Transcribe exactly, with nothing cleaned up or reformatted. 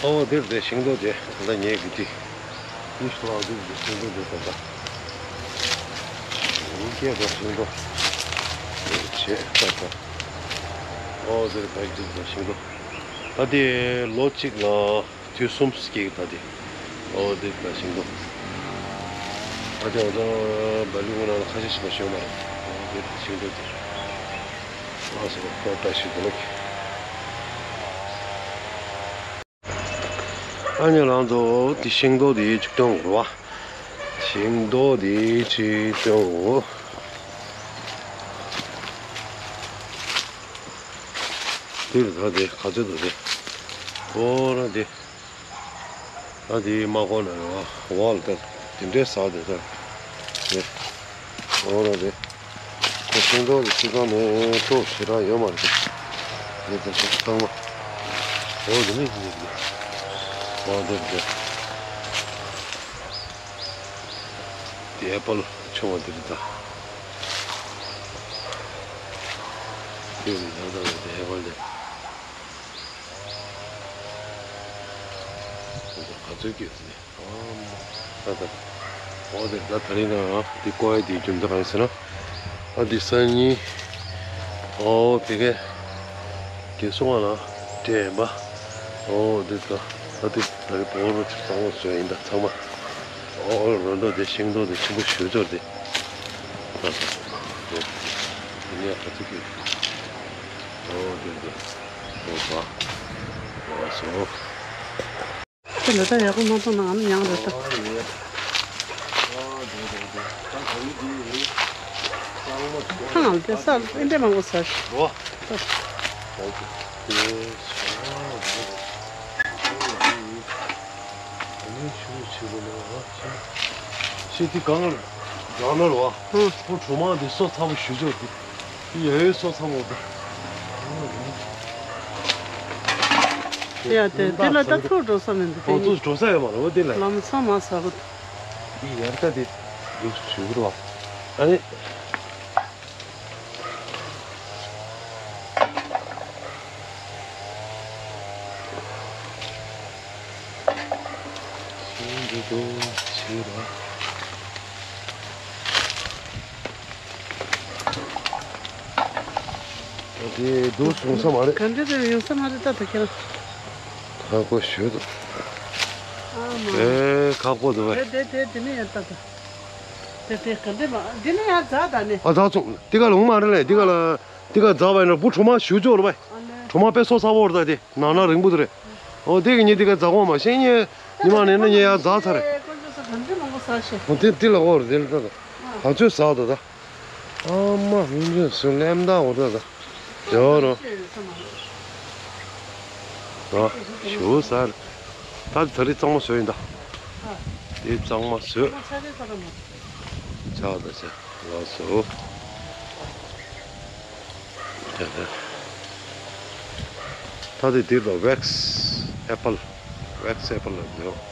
ཨོ་དེར་དེ་ཤིང་ཏོག་དེ་ད་ལྟ་ངས་གི་དེ་ནི་ཤོག་ཨ་དེར་དེ་ཤིང་ཏོག་དེ་ད་ལྟ་ཡིན་སྐད་དང་ཤིང་ཏོག་དེ་བྱས་ད་ལྟ་ཨོ་དེར་ད་དེར་དེ་ཤིང་ཏོག་ད་དེ་ལོ་གཅིག་ལ་དུས་གསུམ་སྐྱེས་ད་དེ་ཨོ་དེར་ད་ཤིང་ཏོག་ད་དེ་ཨོ་ད་བ་ལུ་ངོ་ན་ཁ་ཤས་ཤིག་མ་ཤོད་མ་རེད། ཨོ་དེར་ད་ཤིང་ཏོག་དེ་ཨ་སོ་ད་ད་ཤིང་ཏོག་ལ། ཨ་ནི་ལང་ཚོ་དེ་ཤིང་ཏོག་དེ་ཅིག་སྟོན་དགོས་རེད་བ། ཤིང་ཏོག་དེ་ཅིག་སྟོན་དགོས། དེ་རེད་ད་དེ་ག་ཚོད་འདུག་དེ། ཨོ་ར་དེ། ད་དེ་མ་གོ་ན་རེད་བ། འོག་ལ་ད་དེ་འདྲའི་ཟག་དེ་ད། དེ། འོ་ར་རེད། ཁོ་ཤིང་ཏོག་གི་སྤྱི་ཚང་ནས་ཏོག་ཞེ་དྲག་ཡོད་མ་རེད། དེ་ད་ཤིང་ཚང་མ། འོ་དེ་ནི་དེ་དེ། འོ་དེ་རེད། དེ་ཨེ་པལ་ཆུང་བ་དེ་རེད་ད། དེ་རེད་ད་ད་དེ་ཨེ་པལ་དེ། ག་ཚོད་སྐྱེས་ཟིན་ནས། ད་ད། འོ་དེ་ད་དེ་རིང་ང་འདི་བཀོག་ཡ་དེའི་རྒྱུ་མཚན་གང་ཡིན་ཟེར་ན། ཨ་འདི་སང་ཉིན། ཨོ་དེ་གས། རྒན་སུ་ང་ལ་སྤྲད་ཡིན་པ། ཨོ་འདི་ད་ད་དེ་ད་རེས་བོ་རོ་ཅིག་གཙང་མ་བཟོས་ཡིན་ད་ཚང་མ། ཨོ་རོ་འདྲ་དེ་ཤིང་ཏོག་དེ་ཆེན་པོ་ཞུ་ཅོར་དེ། ད་ད། དེ་ནས་ཨ་ཙི་གི། ཨོ་དེ་དེ། ཨོ་བ། ཨོ་སོ། དེ་ལ་ད་ཡག་པོ་མ་མཐོང་ན་ཨ་ནི་ཡང་རེད་ད། ཐང་ཨ་དེ་ས་ཨིན་པའི་མང་པོ་ཟ་ཤི། ཤི་དེ་གང་རྒྱག་ན་རེད་བ། ཁོ་གྲོ་མ་དེ་སོ་ཚ་པོ་ཞུ་ཆོག་དེ། ཡོད་སོ་ཚང་མ་འདུག་ཡ་དེ་དེ་ལ་ད་ཚུར་འགྲོ་ས་མི་འདུག་ཨོ་ཚུར་འགྲོ་ས་ཡོད་མ་རེད་འོ་དེ་ལ། ལམ་ཚང་མ་ཟ་གི་འདུག་དེ་ཡར་ལྟ་དེ་ལུག་བྱུག་རོགས། ཨ་ནི། ཤིང་འདི་དུ་ཕྱིར་ར། ད་དེ་འདུག་སོང་ས་མ་རེད། ག་འདྲ་རེད་ཡོང་ས་མ་རེད་ད་ད་ཁྱེད་རང་། ཁག་པོ་ཞུ་འདུག་ཨ་མ། ཨེ་ཁག་པོ་འདུག་བས། དེ་དེ་དེ་དེ་ནས་ཡར་ལྟ་ད། དེ་དེ་ག་འདྲ་མ་འདི་ནས་ཡར་འཛག་ད་ནས། ཨ་འཛག་སོང་འདི་ག་ལ་འོང་མ་རེད་ལས་འདི་ག་ལ། འདི་ག་འཛག་པ་ཡིན་ན་བུ་གྲོ་མ་ཞུ་ཆོག་རེད་པ། ཨ་ནི། གྲོ་མ་དཔེ་སོ་ཚ་པོ་རེད་ད་དེ་ནང་ན་རིང་པོ་དེ་རེད། འོ་དེ་གི་ཉིན་འདི་ག་འཛག་འོང་མ་ཤེས་ཉེ་ཉི་མ་ནས་ན་ཉེ་ཡར་འཛག་ཚར་རེད། དཀོན་མཆོག་གསུམ་གང་འདྲ་མང་པོ་ཟ་ཤེས། འོ་དེ་འདི་ལ་འོ་རེད་དེ་ལ་ད་ད་ག་ཚོད་ཟག་ད་ད། ཨ་མ་ཧུན་ཅོན་སུ་ལེམ་ད་འོ་ད་ད། ཡོ་རོ། ཨ་ཞུ་ཟ་རེད། ད་ད་རེས་གཙང་མ་བཟོས་ཡིན་ད། དེ་གཙང་མ་བཟོས། ཆགས་ད་ཆ་ལགས་སོ། ད་དེ་འདིར་ལ་ཝེག་སི་ཨེ་པལ། ཝེག་སི་ཨེ་པལ་ལ་ཡོད།